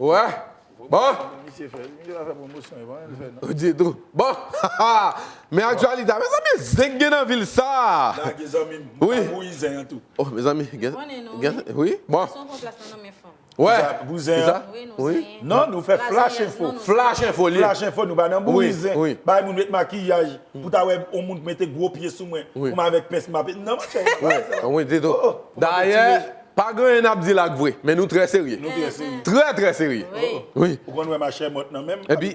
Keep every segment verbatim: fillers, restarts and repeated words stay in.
Wè. Bon. Misye fè, misye pa fè pwomosyon, e pa anyen l fè, non. Ditou. Bon. Men aktyalite a, mezanmi, zen k gen nan vil sa. Lage zanmi m, wi. Bouyi zen an tou. Oh, mezanmi, gen, gen, wi. Bon. Wè. Bouzen an. Wi, nou zenyen. Non, nou fè flash info. Flash info li. Flash info, nou pa nan bouyi zen. Bay moun met makiyaj pou ta wè yon moun mete gwo pye sou mwen pou m avèk pens m ape. Non, monchè. Wi, ditou. Dayè, pa gen anyen n ap di la k vre, men nou trè serye. Nou trè serye. Trè, trè serye. Wi. Ou konn wè machè mòt nan menm, epi,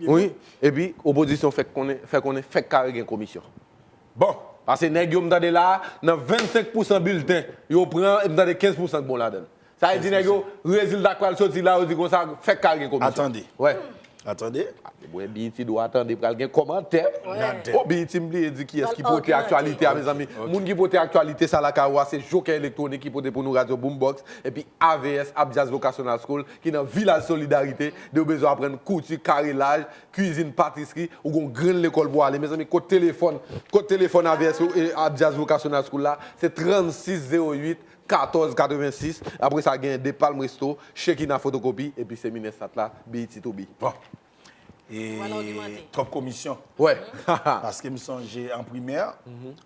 wi, epi, opozisyon fè konnen, fè konnen fèk kare gen komisyon. Bon. Paske nèg yo m tande la, nan vennsenk pousan bilten, yo pran, m tande kenz pousan k bon ladan l. Sa vle di nèg yo, rezilta k pral soti la, yo di konsa, fèk kare gen komisyon. Atande. Wè. Atande. Mwen, B E T dwa tande pral gen kòmantè. Wè. Oh, B E T m bliye di kiyès ki pote aktyalite a, mezanmi. Moun ki pote aktyalite sa la, ka wè se Jokè Elektwonik ki pote pou nou Radyo Boombox, epi A V S, Abdias Vocational School, ki nan Vilaj Solidarite, de w bezwen aprann kouti, karelaj, kwizin, patisri, ou gon grenn lekòl pou ale. Mezanmi, kot telefòn, kot telefòn A V S, e, Abdias Vocational School la, se trannsis zewo uit katòz katrevensis. Apre sa, gen De Palm Resto, Shekina Fotokopi, epi Seminè Sat la, B E T to be. Bon. E, twòp komisyon. Wè. Paske m sonje an primè,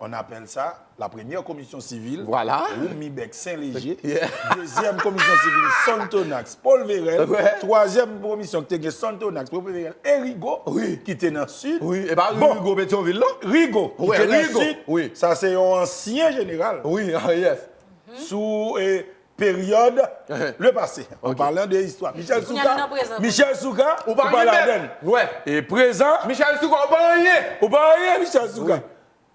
on appelle ça la première commission civile, Roumibèk, Sen Leje. Dezyèm komisyon sivil, Sonthonax, Paul Verel. Twazyèm komisyon ki te gen Sonthonax, Paul Verel e Rigo, ki te nan Sid. Wi, e pa Rigo Petyonvil, non? Rigo, ki te nan Sid. Sa se yon ansyen jeneral. Wi, ah, yes. Sou, e, peryòd le passé. An palan de istwa. Michel Soukar, Michel Soukar, ou pa ladan l. E prezan. Michel Soukar, ou pa anyen. Ou pa anyen, Michel Soukar.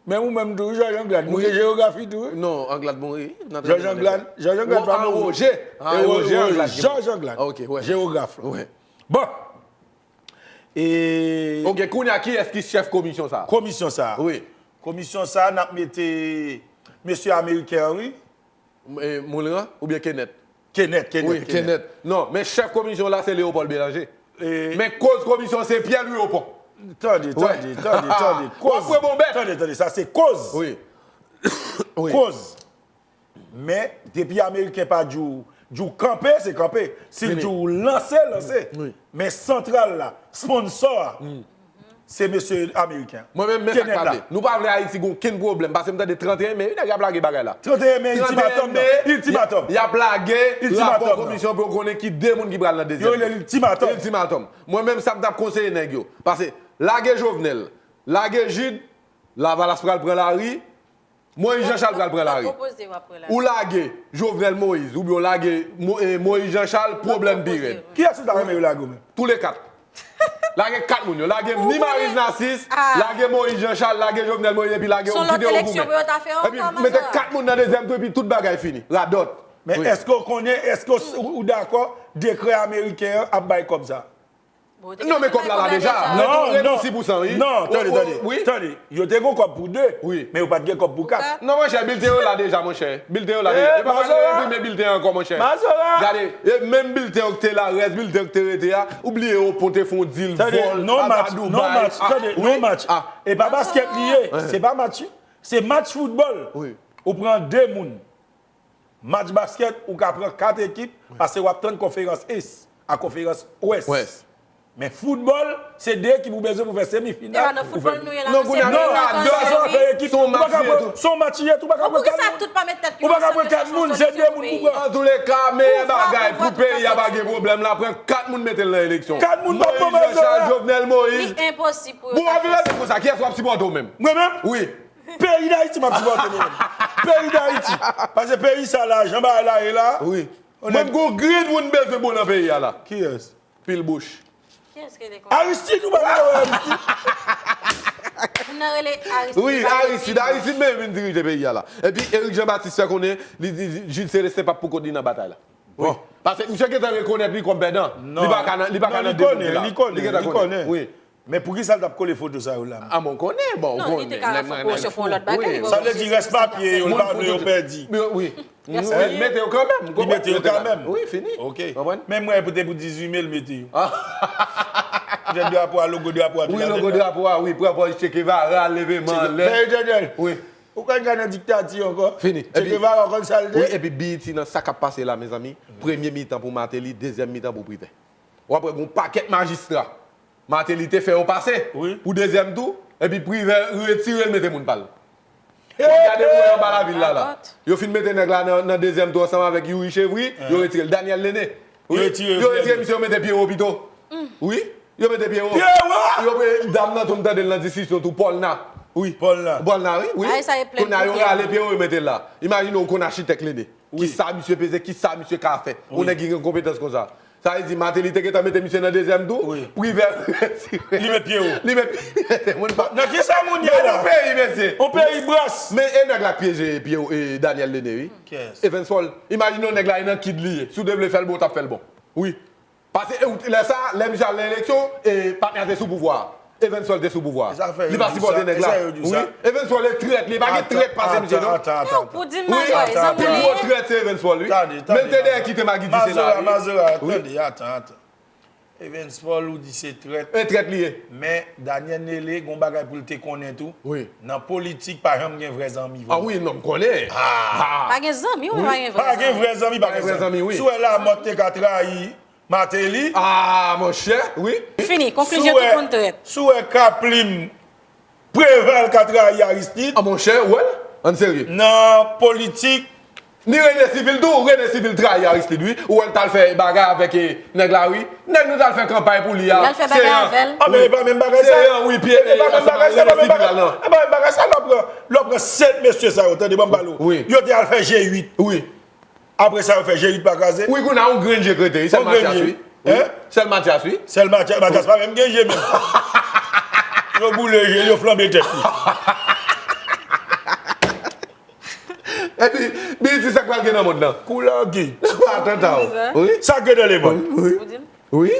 Men ou menm tou, Jòj Anglad. Nou gen jewografi tou, wi. Non, Anglad mouri. Jòj Anglad, Jòj Anglad pa mouri. Roger. E Roger Anglad. Jòj Anglad. Jewograf la. Bon. E. Ok, kounye a, kiyès ki chèf komisyon sa a? Komisyon sa a. Wi. Komisyon sa a, n ap mete mesye ameriken an, wi. E, Moulin oubyen Kenneth? Kenneth, Kenneth, Kenneth. Non, men chèf komisyon la se Léopold Bélanger. Men koz komisyon se Pierre Louis Opont. Tande, tande, tande, tande. Koz. Tande, tande, sa se koz. Wi. Koz. Men, depi ameriken pa di w, di w kanpe, se kanpe. Si l di w lanse, lanse. Men santral la, sponsò a, se mesye ameriken. Mwen menm, men sa k pase. Nou pa vle Ayiti gen okenn pwoblèm, paske m tande tranteyen me, wi, nèg y ap lage bagay la. Tranteyen me, ultimatum, non. Ultimatum. Y ap lage rapò komisyon pou yo konnen ki de moun ki pral nan dezyèm. Yo rele l ultimatum. Ultimatum. Mwen menm, sa m t ap konseye nèg yo. Paske lage Jovenel, lage Jude, Lavalas pral pran lari, Moïse Jean Charles pral pran lari. Ou lage Jovenel Moïse, oubyen w lage Mo-, eh, Moïse Jean Charles, pwoblèm pi rèd. Kiyès ou ta renmen yo lage w menm? Tou le kat. Lage kat moun yo. Lage ni Maryse Narcisse, lage Moïse Jean Charles, lage Jovenel Moïse, epi lage yo, kite yo goumen. Epi mete kat moun nan dezyèm tou, epi tout bagay fini. Radòt. Men èske w konnen, èske w, ou dakò dekrè ameriken an ap bay kòb sa? Non, men kòb la la deja. Non, non. Sis pou san, wi. Non, tande, tande. Tande, yo te gon kòb pou de, men yo pa t gen kòb pou kat. Non, monchè, bilten yo la deja, monchè. Bilten yo la deja. Yo pa pral enprime bilten ankò, monchè. Gade, e menm bilten yo ki te la, rès bilten yo ki te rete a, ou bliye Opont te fè yon dil vòl, aba Dubai. Tande, non match, tande, non match. E pa baskèt li ye, se pa match, se match foutbòl. Ou pran de moun. Match baskèt, ou ka pran kat ekip, paske w ap tann konferans Est ak konferans Ouest. Men foutbòl, se de ekip ou bezwen pou fè semifinal. Non, kounye a, non, sa se yon afè ekip. Ou pa ka pran, se yon match ye tou, ou pa ka pran kat moun. Ou pa ka pran kat moun, se de moun pou pran. Antouleka, meyè bagay pou peyi a, pa gen pwoblèm la, pran kat moun mete l nan eleksyon. Kat moun pa pran. Moïse Jean Charles, Jovenel Moïse. Bon, w ap vin rete konsa, kiyès w ap sipòte w menm? Mwen menm? Wi. Peyi Dayiti m ap sipòte mwen menm. Peyi Dayiti. Paske peyi sa la, jan bagay la ye la. Wi. Mwen gon grenn moun bezwen bon nan peyi a la. Kiyès? Pil bouch. Aristide, ou pa vle wè Aristide? Moun nan rele Aristide. Wi, Aristide, Aristide menm vin dirije peyi a la. Epi Eric Jean Baptiste fè konnen li di Jude Célestin p ap pou kont li nan batay la. Bon. Paske misye gentan rekonèt li kòm pèdan. Li pa ka nan, li pa ka nan de moun ki la. Li gentan konnen. Wi. Men poukisa l t ap kole foto sa yo la menm? A, bon, konnen, bon, konnen. Non, li te ka fè pwomosyon pou yon lòt bagay. Sa vle di rès papye yo, li pa vle yo pèdi. Wi. Mete yo kanmenm. Li mete yo kanmenm. Wi, fini. Ok. Men mwen, pou te pou dizuit me, l mete yo. Jan drapo a, logo drapo a, wi, logo drapo a, wi, pran pòz Che Guevara, leve men anlè. Wi. Ou konn gade nan diktati ankò? Fini. Che Guevara, ou konn sa l te? Wi, epi B E T nan sa k ap pase la, mezanmi. Premye mitan pou Mateli, dezyèm mitan pou Privè. W ap wè gon pakèt majistra. Mateli te fè yo pase pou dezyèm tou, epi Privè retire l mete moun pa l. W ap gade pou wè anba lavil la la. Yo fin mete nèg la nan, nan dezyèm tou ansanm avèk Youri Chevry, yo retire l. Daniel Lene. Wi. Yo retire misye, yo mete Pierrot pito. Wi. Yo mete Pierrot. Pierrot! Yo mete dam nan tou, m tande l nan diskisyon tou, Paulna. Wi. Paulna. Paulna, wi, wi. Kounye a yo rale Pierrot, yo mete l la. Imajine w konn achitèk Lene. Kisa misye peze, kisa misye ka fè. Yon nèg ki gen konpetans konsa. Sa vle di Mateli te gentan mete misye nan dezyèm tou, Privè retire. Li met Pierrot. Li met Pierrot. Moun pa. Nan kisa moun ye la? Yon peyi, mesye. Yon peyi bras. Men e nèg la k pyeje Pierrot, e Daniel Lene, wi. Evans Paul. Imajine yon nèg la e nan kid li ye. Si w te vle fè l bon, w t ap fè l bon. Wi. Paske e, lè sa, lè misye al nan eleksyon, e, patnè a te sou pouvwa a. Evans Paul te sou pouvwa a. Li pa sipòte nèg la. Wi. Evans Paul e trèt, li pa gen trèt pase misye, non. Pou di m Mazora, egzanp ou li ye. Pi gwo trèt se Evans Paul, wi. Men l te dèyè kite Maggie di se la, wi. Mazora, tande, atann, atann. Evans Paul, ou di se trèt. E trèt li ye. Men Daniel Lene, gon bagay pou l te konnen tou. Wi. Nan politik, pa janm gen vrè zanmi vre. A wi, non, m konnen. Pa gen zanmi, wi, pa gen vrè zanmi. Pa gen vrè zanmi, pa gen zanmi. Si w wè Lamothe te ka trayi Martelly. Ah, monchè, wi. Fini, konklisyon tout moun trèt. Si w wè Kaplim, Preval ka trayi Aristide. Ah, monchè, ou wè l? Ann serye. Nan politik. Ni Rene Civil tou, Rene Civil trayi Aristide, wi. Ou wè l t al fè bagay avèk, eh, nèg la, wi. Nèg nou t al fè kanpay pou li a. L al fè bagay avè l. Ah, men e pa menm bagay sa. Se yon, wi, pye, eh, ansanm avèk Rene Civil la, non. E pa menm bagay sa, lè w pran, lè w pran sèt mesye sa yo, tande, ban m pale w. Yo te al fè G uit. Wi. Apre sa, yo fè G uit pa kraze. Wi, kounye a yon grenn je k rete, wi, sèl Matyas, wi. Sèl Matyas, wi. Sèl Matyas, Matyas pa menm gen je menm. Yo boule je l, yo flanbe tèt li. Epi, Billy, sa k pral gen nan mond lan? Kou lagi. Atanta w. Wi. Sa k gen nan lemonn? Wi. Wi.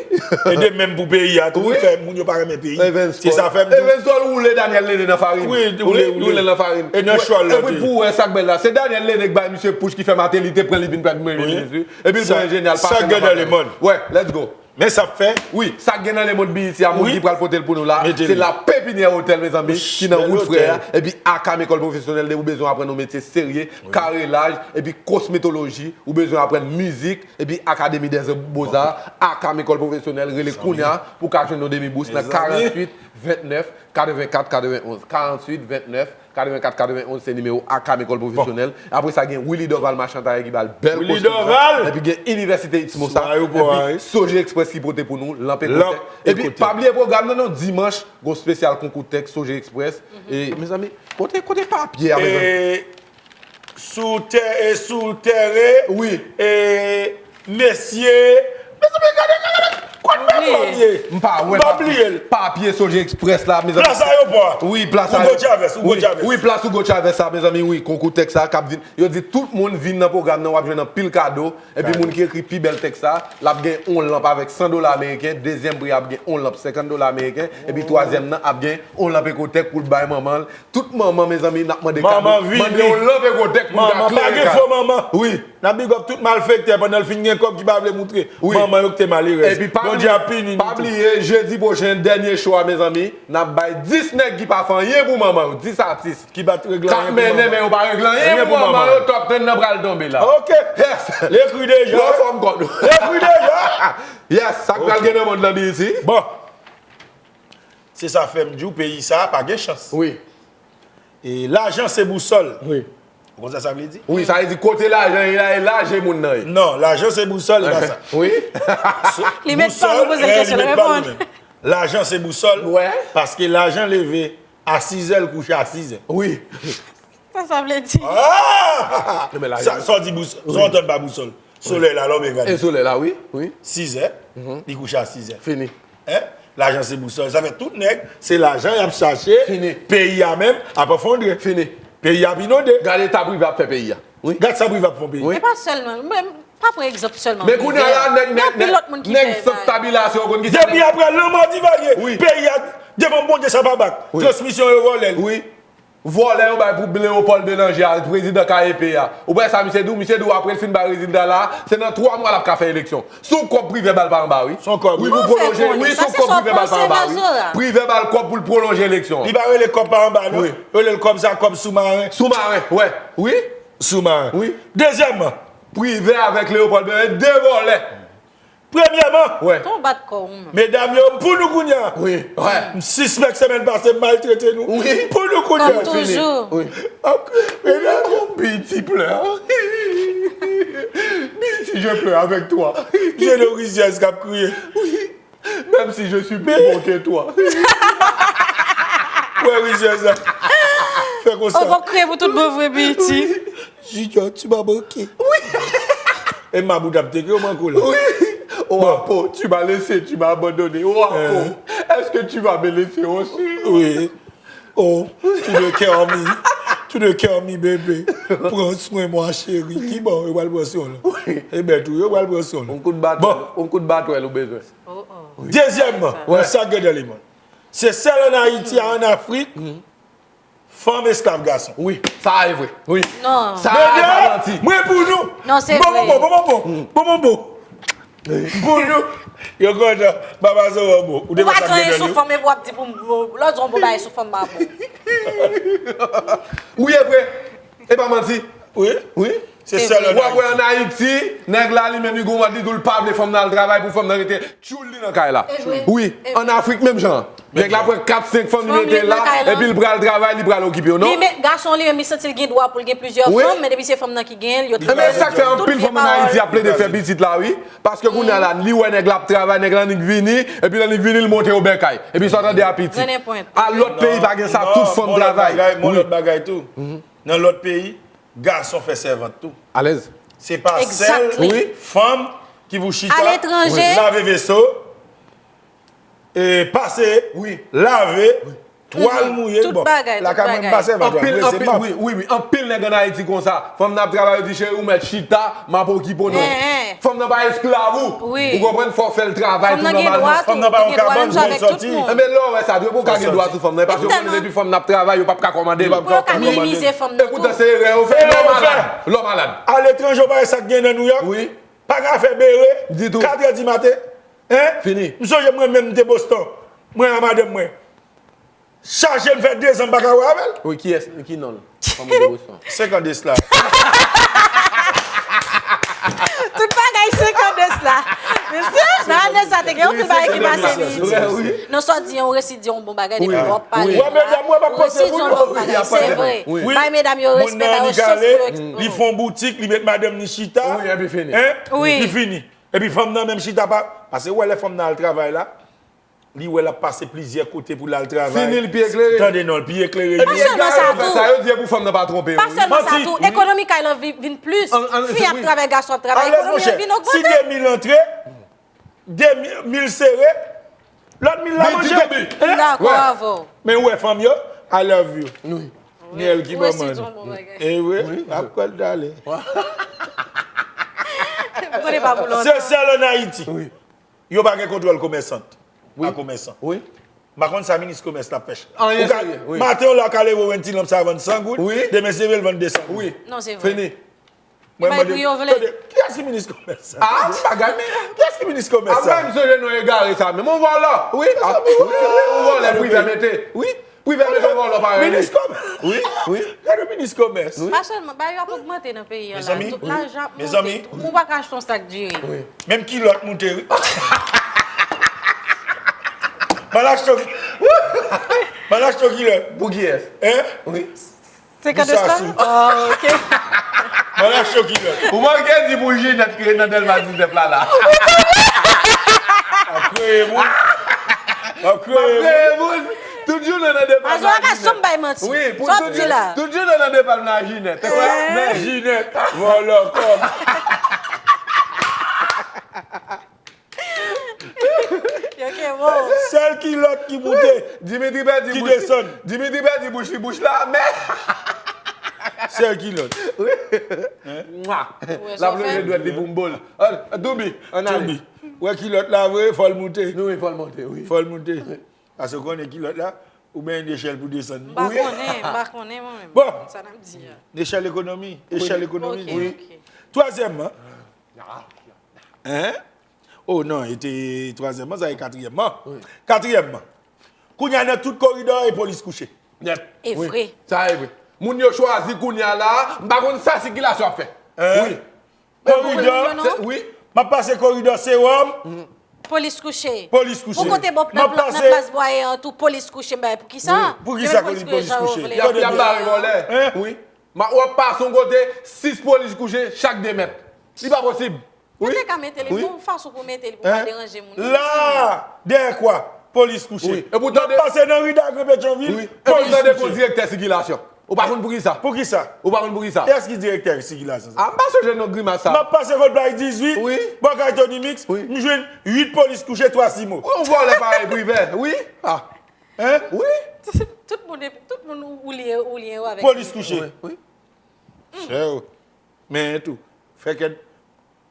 E de menm pou peyi a tou, wi, fè moun yo pa renmen peyi. Se sa fè m di w. Evans Paul woule Daniel Lene nan farin. Wi, woule, woule. Woule nan farin. E nan chòl la. Epi pou w wè sa k bèl la, se Daniel Lene k bay misye pouch ki fè Martelly te pran li vin premye minis, wi. Epi l pran enjenyè, l pase nan farin. Sa k gen nan lemonn? Wè, let's go. Men sa k fè. Wi, sa k gen nan lemonn B E T a, moun ki pral pote l pou nou la, se La Pépinière Hôtel, mezanmi, ki nan wout Frè a, epi Akam École Professionnelle, depi w bezwen aprann yon metye serye, karelaj, epi kosmetoloji, ou bezwen aprann mizik, epi Académie des Beaux-Arts, Akam École Professionnelle, rele kounye a pou w ka jwenn yon demi bous nan karanntuit ventnèf katrevenkat katrevenonz, karanntuit ventnèf katrevenkat katrevenonz se nimewo Akam École Professionnelle. Apre sa, gen Willy Dorval Machantaye ki ba l bèl kostim sa. Epi gen Inivèsite Istmo sa. Epi Soje Express ki pote pou nou lanp e kontèks. Epi pa bliye pwogram nan non, dimanch, gon espesyal konkou tèks Soje Express. E, mezanmi, kote, kote papye a, mezanmi? Sou tè, e sou tère. Wi. E mesye. Mezanmi, gade, gade, gade. Kot papye a ye? M pa wè. M pa bliye l. Papye Soje Express la, mezanmi. Plas ayewopò a. Wi, plas ayewopò. Hugo Chavez, Hugo Chavez. Wi, plas Hugo Chavez sa, mezanmi, wi. Konkou tèks sa k ap vin. Yo di tout moun vin nan pwogram nan, w ap jwenn anpil kado. Epi moun ki ekri pi bèl tèks sa, l ap gen yon lanp avèk san dola ameriken. Dezyèm pri a ap gen yon lanp senkant dola ameriken. Epi twazyèm nan ap gen yon lanp Ecotech pou l bay manman l. Tout manman, mezanmi, n ap mande kado. Mande yon lanp Ecotech pou l ka klere kay. Manman, pa gen fo manman. Wi. N ap big up tout malfektè pandan l fin gen kòb ki pa vle moutre. Wi. Manman yo ki te malerèz. Epi pa bliye, pa bliye, jedi pwochen, dènye show a, mezanmi, n ap bay dis nèg ki pa fè anyen pou manman yo, dis atis. Ki pa t regle anyen pou manman. K ap mennen, men yo pa regle anyen pou manman yo, top trend nan pral tonbe la. Ok. Yes. L ekri deja. Yo anfòm kòd. L ekri deja. Yes, sa k pral gen nan mond lan, B E T. Bon. Se sa fè m di w peyi sa a pa gen chans. Wi. E lajan se bousòl. Wi. Ou konn sa sa vle di? Wi, sa vle di kote lajan ye la, e la je moun nan ye. Non, lajan se bousòl, e pa sa. Wi. Li met pa nou poze l kesyon, l reponn. Lajan se bousòl. Wi. Paske lajan leve a sizè, l kouche a sizè. Wi. Sa sa vle di? Ah! Sa w di bousòl, sa w antann pa bousòl. Solèy la la, ou byen gade. E solèy la, wi, wi. Sizè, li kouche a sizè. Fini. Hein? Lajan se bousòl. Sa fè tout nèg, se lajan y ap chache. Fini. Peyi a menm ap efondre. Fini. Peyi a ap inonde. Gade eta prive ap fè peyi a. Wi. Gad sa prive ap fè yon peyi. Wi. E pa sèlman, mwen, pa pran egzanp sèlman prive. Men kounye a la, nèg, nèg, nèg, nèg sant tabila se yo konn ki sa. Depi aprè lanmò di Valye, peyi a, devan Bondye sa pa bak. Wi. Transmisyon yo vòlè l. Wi. Vòlè yo bay pou Leopold Bélanger a, prezidan K E P a. Ou wè sa misye di w? Misye di w apre l fin bay rezilta la, se nan twa mwa l ap ka fè eleksyon. Se yon kòb Privè ba l pa anba, wi. Se yon kòb, wi. Wi, pou pwolonje, wi, se yon kòb Privè ba l pa anba, wi. Privè ba l kòb pou l pwolonje eleksyon an. Li pa rele kòb pa anba, non. Wi. Yo rele l kòb sa, kòb soumaren. Soumaren, wè. Wi. Soumaren. Wi. Dezyèmman, Privè avèk Leopold Bélanger, de vòlè. Premyèman, medam yo, m pou nou kounye a. Wi, wi. M sispèk semèn pase m maltrete nou. Wi. M pou nou kounye a. Kòm toujou. Wi. Apre, medam yo. Piti plè. Piti, je pleure avec toi. Je le rizyèz k ap kriye. Wi. Même si je suis plus beau que toi. Wè rizyèz la. Fè konsa. Ou p ap kriye pou tout bon vre, Piti. Junior, tu m'as manqué. Wi. E m a bout ap teke, yo manke w la. Wi. Oh, Apo, tu m'as laissé, tu m'as abandonné. Oh, Apo, est-ce que tu vas me laisser aussi? Wi. Oh, tu de cœur mi. Tu de cœur mi, bébé. Pran swen mwa, cheri. Ki bon, yo pral pran swen w la. Wi. E bèt ou, yo pral pran swen w la. Yon kout batwèl, yon kout batwèl ou bezwen. Oh, oh. Dezyèmman, nan sa k gen nan lemonn. Se sèl ann Ayiti a, ann Afrik, fanm esklav gason. Wi, sa a e vre. Wi. Non. Sa a e pa manti. Mwen pou nou. Non, se vre. Bon, bon, bon, bon, bon, bon. Pou nou. Yo kontan. Papa Zoro bon. Ou te pa sa gen nan yo. Ou pa di anyen sou fanm, epi w ap di pou m, lòt jou w bon bagay sou fanm, m a bon. Wi, e vre. E pa manti. Wi. Wi. Se sèl ann Ayiti. W ap wè ann Ayiti, nèg la li menm li gon mòd li tou, l pa vle fanm nan al travay pou fanm nan rete tchoul li nan kay la. Wi, ann Afrik menm jan. Nèg la pran kat, senk fanm li mete la, epi l pral travay, li pral okipe yo, non? Li met gason li menm, li santi l gen dwa pou l gen plizyè fanm, men depi se fanm nan ki genyen l, yo trete l. Ebyen, sa k fè anpil fanm ann Ayiti ap plede fè pitit la, wi. Paske kounye a la, li wè nèg la ap travay, nèg la annik vini, epi lè annik vini, l monte yo bèkay. Epi sa w tande a pitit. A lòt peyi pa gen sa, tout fanm travay. Wi. Yon lòt bagay tou. Nan lòt peyi, gason fè sèvant tou. Alèz. Se pa sèl fanm ki pou chita, lave veso, e pase, lave, twal mouye, bon. Lakay mwen, m pa sèvant, wi, wi, wi, anpil nèg ann Ayiti konsa. Fanm nan ap travay, yo di, cheri, ou mèt chita, m ap okipe w, non. Fanm nan pa esklav ou. Ou konprann? Fò w fè l travay tou nòmalman. Fanm nan pa yon kabann pou l sòti. Enben, lè w wè sa, dwe pou w ka gen dwa sou fanm nan. E paske w konnen depi fanm nan ap travay, yo p ap ka kòmande l. Pou yo ka minimize fanm nan tou. Epoutan, se erè yo fè. Lè w malad, lè w malad. Aletranje, w pa wè sa k gen nan Nouyòk? Wi. Pa ka fè bere. Ditou. Katrè di maten. Hein? Fini. M sonje mwen menm, m te Boston. Mwen ak madanm mwen. Chache m fè dezan m pa ka wè avè l. Wi, kiyès, ki non l? Fanm ou te Boston? Senkant de sla. Tout bagay senkant de sla. Mesye, nan ane sa, te gen anpil bagay ki pase Ayiti. Non, sa w di an, ou resi di yon bon bagay, depi w ap pale. Ou wè medam, ou wè m ap panse pou nou. Se vre. Bay medam yo respè, ba yo chans pou yo eksprime. Li fè yon boutik, li met madanm ni chita. Wi, epi fini. Hein? Wi. Li fini. Epi fanm nan menm chita pa, paske ou wè lè fanm nan al travay la, li wè l ap pase plizyè kote pou l al travay. Fini, l pi eklere. Tande non, l pi eklere. E pa sèlman sa tou. Sa yo di e pou fanm nan pa twonpe yo, wi. Pa sèlman sa tou, ekonomi kay lan vi-, vin plis. Fi ap travay, gason ap travay, ekonomi an vin ogmante. Si de mil antre, de mil sere, lòt mil la manje. Li dakò avè w. Men ou wè fanm yo, I love you. Wi. Miel ki manman nou. E wi, ap kwè l dale. M konnen pa pou lontan. Se sèl ann Ayiti. Wi. Yo pa gen kontwòl komèsant. Wi. A komèsan. Wi. M pa konn sa minis komès la ap fè. Anyen serye, wi. Maten w la w ka leve w wè yon ti lanp sa vann san goud, wi, demen se vre l vann de san goud. Wi. Non, se vre. Fini. Mwen mande, tande, kiyès ki minis komès sa? Ah, ti bagay, men kiyès ki minis komès sa? Ah, m sonje non egare sa, men yon vòlò. Wi, ah, wi, yon vòlò Privè mete. Wi, Privè mete yon vòlò parèy li. Minis komès. Wi, wi. Gade minis komès. Wi. Pa sèlman, bagay yo ap ogmante nan peyi an la. Tout lajan ap monte. Mezanmi. Ou pa ka achte yon sak diri. Wi. Menm kilòt moute, wi. M al achte yon, m al achte yon kilòt. Pou kiyès? Hein? Wi. Senkant de sla? Oh, ok. M al achte yon kilòt. Ou manke di pou Jinèt ki ret nan Dèlma diznèf la, la. Ap kreye moun. Ap kreye moun. Tout jounen nan depa. Azo a ka janm bay manti. Wi, pou tout jounen nan depa nan Jinèt. Nan Jinèt. Vòlò kòb. Yo ke bon. Sèl kilòt ki moute, Dimitri pèdi ki bouch li, desann. Dimitri pèdi bouch li, bouch la, men. Sèl kilòt. Wi. Hein? Mwa. L ap leve dwèt li pou m bo l. An, Doubi, ann ale. Doubi. Wè kilòt la vre, fò l moute. Wi, fò l moute, wi. Fò l moute. Paske w konnen kilòt la, Ou benyen nechèl pou desann li? M pa konnen, m pa konnen mwen menm. Bon. Sa n ap di a. Nechèl ekonomi, echèl ekonomi. Ok, ok. Twazyèmman. Oh non, e te twazyèmman, sa e katriyèmman. Katriyèmman. Kounye a nan tout koridò e polis kouche. Nèt. E vre. Sa e vre. Moun yo chwazi kounye a la, m pa konn sa sikilasyon ap fè. Wi. Koridò, wi. M ap pase koridò Sewòm. Polis kouche. Polis kouche. Pou kote bò nan plas bwaye an tou, polis kouche, m bay poukisa? Poukisa polis kouche? Y ap bare vòlè. Wi. W ap pase yon kote, sis polis kouche chak de mèt. Li pa posib. Wi. Yo te ka mete li yon fason pou mete li pou pa deranje moun. La, dèyè kwa? Polis kouche. Wi. Epoutan de pase nan ri Dagre Petyonvil, polis kouche. Epoutan de direktè sikilasyon. Ou pa konn poukisa? Poukisa? Ou pa konn poukisa? Kiyès ki direktè sikilasyon sa? A, m pa sonje non grimas sa. M ap pase kot Plaj dizuit, bò kay Tony Mix, m jwenn uit polis kouche, twa simo. Yon vòlè parèy Privè, wi. A. Wi. Tout moun, tout moun ou li, ou li avèk. Polis kouche. Wi, wi. Chè o. Men tou, fè kèt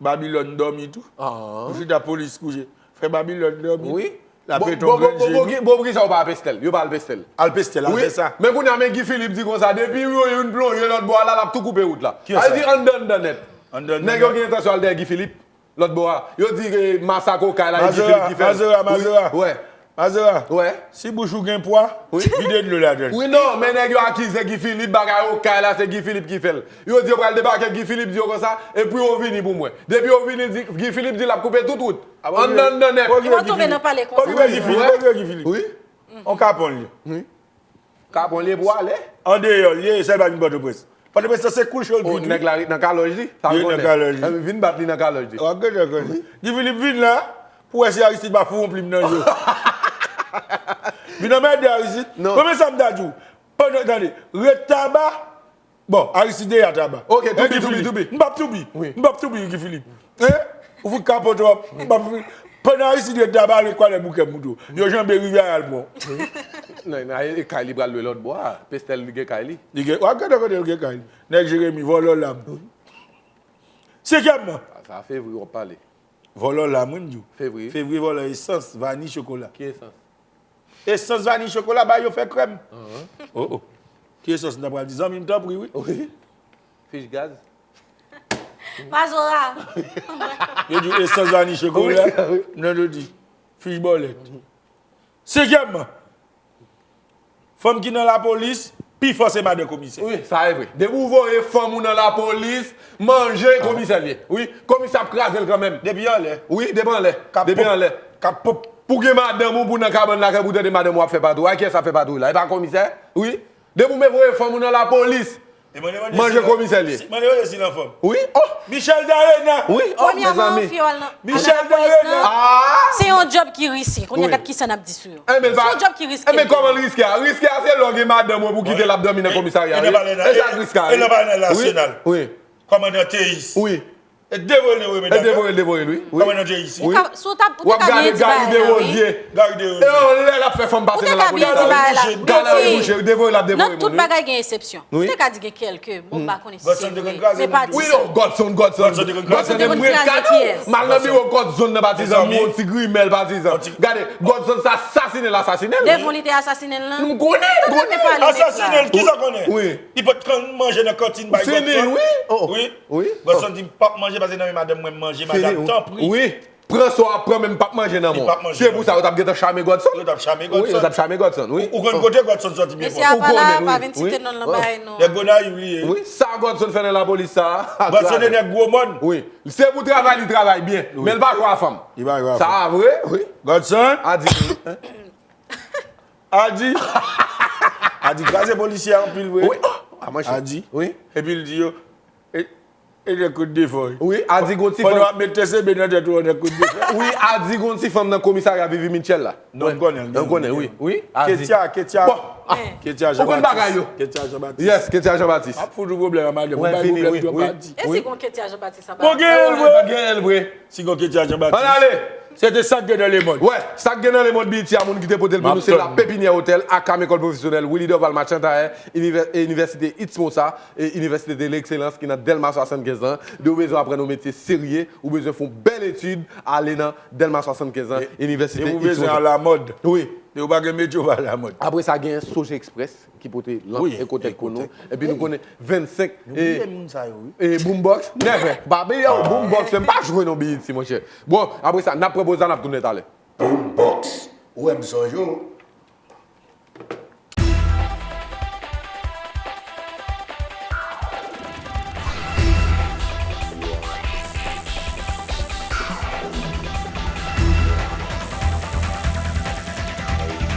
Babilòn dòmi tou. Ou chita polis kouche. Fè Babilòn dòmi. Wi. L ap rete yon grenn jeni. Bon, poukisa ou pa al Pestèl? Yo pa al Pestèl. Al Pestèl, al fè sa. Men kounye a, men Guy Philippe di konsa, depi yo youn plonje lòt bò a la, l ap tou koupe wout la. Sa vle di anndan, anndan nèt. Nèg yo gen entansyon al dèyè Guy Philippe, lòt bò a. Yo di, eh, masak Okay la, e Guy Philippe ki fè l. Mazora, Mazora, Mazora. Mazora, si bouch ou gen pwa, vide dlo ladan l. Wi, non, men nèg yo akize Guy Philippe, bagay Okay la, se Guy Philippe ki fè l. Yo di yo pral debake, Guy Philippe di yo konsa, epi yo vini pou mwen. Depi yo vini, di, Guy Philippe di l ap koupe tout wout. Anndan, anndan nèt. Li pa tonbe nan pale konsa. Guy Philippe, Guy Philippe. Wi. On kapon li. Wi. Kapon li pou ale. Andeyò, li ye, sèl pa vin Pòtoprens. Pòtoprens, se kouche l vin, wi. Nèg la ret nan kalòj li. Sa l konnen. Vin bat li nan kalòj li. W ap gade ankò li. Guy Philippe vin la, pou wè si Aristide pa foure yon plim nan je w. Vin anmède Aristide. Non. Konbyen sa m ta di w? Pandan, tande, ret Taba, bon, Aristide dèyè Taba. Ok, toubi, toubi, toubi. M p ap toubi. M p ap toubi, Guy Philippe. Hein? Ou fout kapon twòp. M p ap toubi. Pandan Aristide ret Taba, al ret Kwadèboukè, Moudo. Yo janbe rivyè a al pran. Non, non, e kay li pral lwe lòt bò a. Pestèl li gen kay li. Li gen, w ap gade kote l gen kay li. Nèg Jeremi, vòlò lam. Senkyèmman. Sa, sa Fevri w ap pale. Vòlò lam, wi, m di w. Fevri. Fevri vòlò esans, vani, chokola. Ki esans? Esans vani chokola, ba yo fè krèm. Oh, oh. Ki esans m ta pral di? Zanmi m, tanpri, wi. Wi. Fich gaz. Mazora. Yo di w esans vani chokola. Wi, wi. Non, yo di fich bòlèt. Senkyèmman, fanm ki nan lapolis, pi fò se madan komisè. Wi, sa e vre. Depi w voye fanm ou nan lapolis, manje komisè l ye. Wi, komisè ap kraze l kanmenm. Depi anlè. Wi, depi anlè. Depi anlè. Pou gen madanm ou, pou nan kabann lakay, pou tande madanm ou ap fè patwouy. A kiyès ap fè patwouy la? E pa komisè? Wi. Depi w voye fanm ou nan lapolis, manje komisè l ye. Mande mande si l anfòm. Wi, oh. Michel Darena. Wi, oh, mezanmi. Premyèman, fi yo al nan, al nan lapolis nan. Se yon djòb ki riske. Kounye a, gad kisa n ap di sou yo. Se yon djòb ki riske. Enben, kòman l riske a? Riske a se lè w gen madanm ou pou kite l ap dòmi nan komisarya. E sa k riske a, wi. E nan palè nasyonal. Wi. Kòmandan Théis. Wi. E devoye l, devoye, medam. E devoye l, devoye l, wi. Wi. Kòmandan Théis. Wi. Si w t ap, ou te ka byen di bagay la, wi. Gary Desrosiers. Gary Desrosiers. E yon lè l ap fè fanm pase nan lapolis la, wi. Gary Desrosiers, devoye l ap devoye moun, wi. Nan tout bagay gen eksepsyon. Wi. Ou te ka di gen kèlke, bon, m pa konnen si se vre. Men pa di sa. Wi, non, Godson, Godson. Godson te konn kraze kiyès? M al nan biwo Godson nan, patizan, m wè yon ti grimèl, patizan. Gade, Godson sa asasinen l, asasinen l. Devan li te asasinen l lan? M konnen, m konnen. Asasinen l, kisa w konnen? Wi. Li pa t konn manje nan kantin bay Godson. Wi. Godson di, m p ap manje paske nan men madanm mwen m manje, madanm, tanpri. Wi. Pran sa w ap pran, men m p ap manje nan men w. Se pou sa yo t ap gentan chame Godson. Yo t ap chame Godson. Wi, yo t ap chame Godson, wi. Ou, ou konn kote Godson soti byen fò. Mesye a pa la, pa vin site non l nan bagay non. Nèg Gonayiv li ye. Wi, sa Godson fè nan lapolis sa a. Godson se nèg gwo mòn. Wi. Se pou travay, li travay byen. Men l pa jwe a fanm. Li pa jwe a fanm. Sa a vre, wi. Godson. A di. A di. A di kraze polisye a anpil vre. Wi. A di. Wi. Epi l di yo, e, e nèg kout defò, wi. Wi, a di gon ti fanm. Pandan w ap met T C B nan tèt ou, nèg kout defò. Wi, a di gon ti fanm nan komisarya Vivi Mitchell la. Non, m konnen l. M konnen, wi. Wi, a di. Ketia, Ketia. Bon. Ketia Jean Baptiste. Ou konn bagay yo. Ketia Jean Baptiste. Yes, Ketia Jean Baptiste. M ap fout ou pwoblèm a madanm. Mwen fini, wi, wi. E si gon Ketia Jean Baptiste anba? Bon, gen l vre. Gen l vre. Si gon Ketia Jean Baptiste. Ann ale! Se te sa k gen nan lemond. Wè, sa k gen nan lemond B E T a, moun ki te pote l pou nou, se La Pépinière Hôtel, aka Ecole Professionnelle Willy Dorval Marchand Tailleur, inivè-, e inivèsite Itsmosa, e inivèsite de l'excellence ki nan Dèlma swasannkenz lan. De ou bezwen aprann yon metye serye, ou bezwen fè yon bèl etid, ale nan Dèlma swasannkenz lan, inivèsite Itsmosa. E, e ou bezwen alamòd. Wi. Yo pa gen metye, yo pa lamòd. Apre sa, gen Soje Express ki pote lanp Wi, Ecotech pou nou. Ecotech. Epi nou konnen vennsenk Yo bliye moun sa yo, wi. e Boombox, nèf. Babi yo, Boombox, m pa jwe non B E T, monchè. Bon, apre sa, n ap pran poz la, n ap tounen talè. Boombox. Ou wè m sonje w.